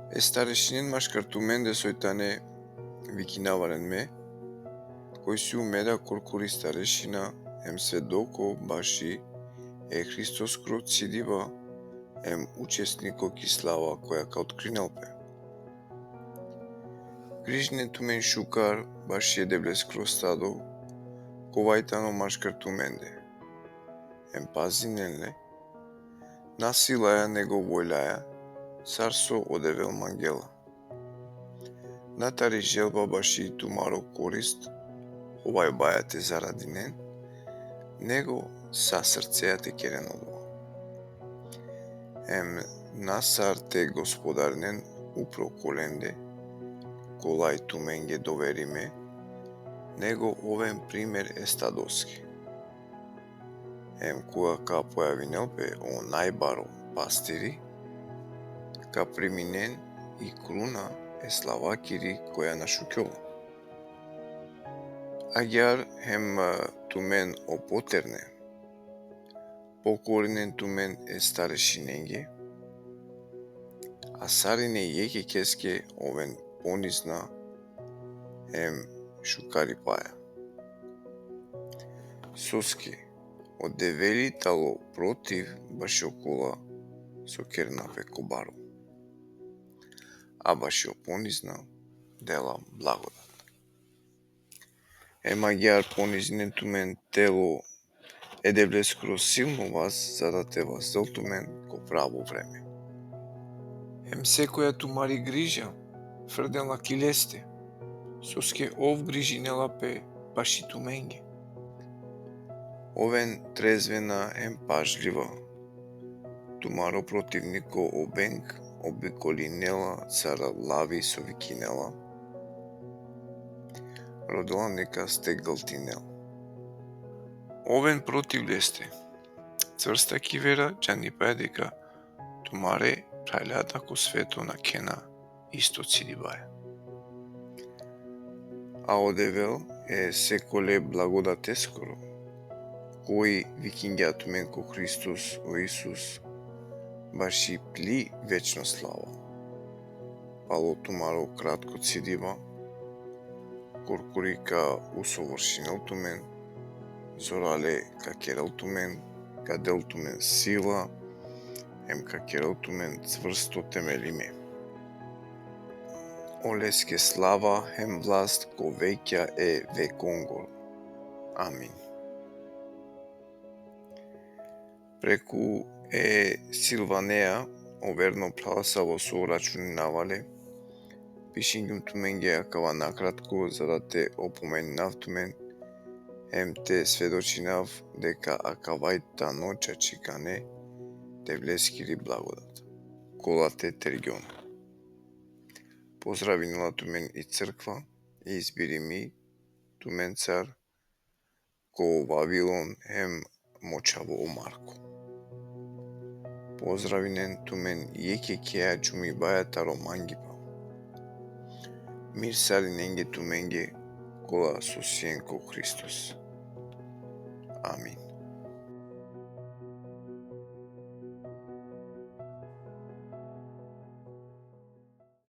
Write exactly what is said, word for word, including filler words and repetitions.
E starešinen maškar tumende soj tane, vikinavaren me, koj sium me da korkori starešina, em svedoko baši e Hristoskoro cidiba, em učesniko ki slava koja ka otkrinel pe. Grižinen tumen šukar baši e Devleskoro stado, kova i tano maškar tumende. Em pazinen le, na silaja nego voljaja, sar so o Devel mangela. Na tari želba baši tumaro korist, hovajbaja te zaradinen, nego sa srceja te keren odova. Em na sar te gospodarinen upro kolende, kola i tumenge doverime, nego oven primer e stadoske. Em koga ka pojavinel pe o najbaro pastiri, ka priminen i kruna e slavakiri koja na šukjola. Agjaar hem, e, tumen o poterne, pokorinen tumen e starešinenge, a sarine jekh jekheske oven ponizna em šukaripaja. Soske o Devel i talo protiv bašo kola so kerena pe ko baro, a bašo ponizna dela blagodat. Em agjaar ponizinen tumen telo e Devleskoro silno vas, za da te vazdel tumen ko pravo vreme. Em sekoja tumari griža, frden la ki leste, soske ov grižinela pe baši tumenge. Oven trezvena em pažljiva. Tumaro protivniko o beng obikolinela sar lavi so vikinela, rodela nekas te gltinel. Oven protiv leste, cvrsta ki vera, džanipaja deka tumare phralja da ko sveto nakhena isto cidibaja. A o Devel e sekole blagodateskoro, koj vikingja tumen ko Hristos o Isus, baši pli večno slava. Palo tumaro kratko cidiba, korkori ka usovršinel tumen, zorale ka kerel tumen, ka del tumen sila, em ka kerel tumen cvrsto temelime. Oleske slava hem vlast ko vekja e vekongoro. Amin. Preku e Silvanea, o verno phral savo so računinava le, pišingjum tumenge akava nakratko, za da te opomeninav tumen, em te svedočinav deka akava i tano čačikane Devleskiri blagodat, kola te tergjon. Pozdravinela tumen i crkva, i izbirimi tumencar, ko Vavilon hem mo čhavo o Marko. Pozdravinen tumen jekh jekhea džumibaja taro mangipa. Mir sarinenge tumenge kola so sien ko Hristos. Amin.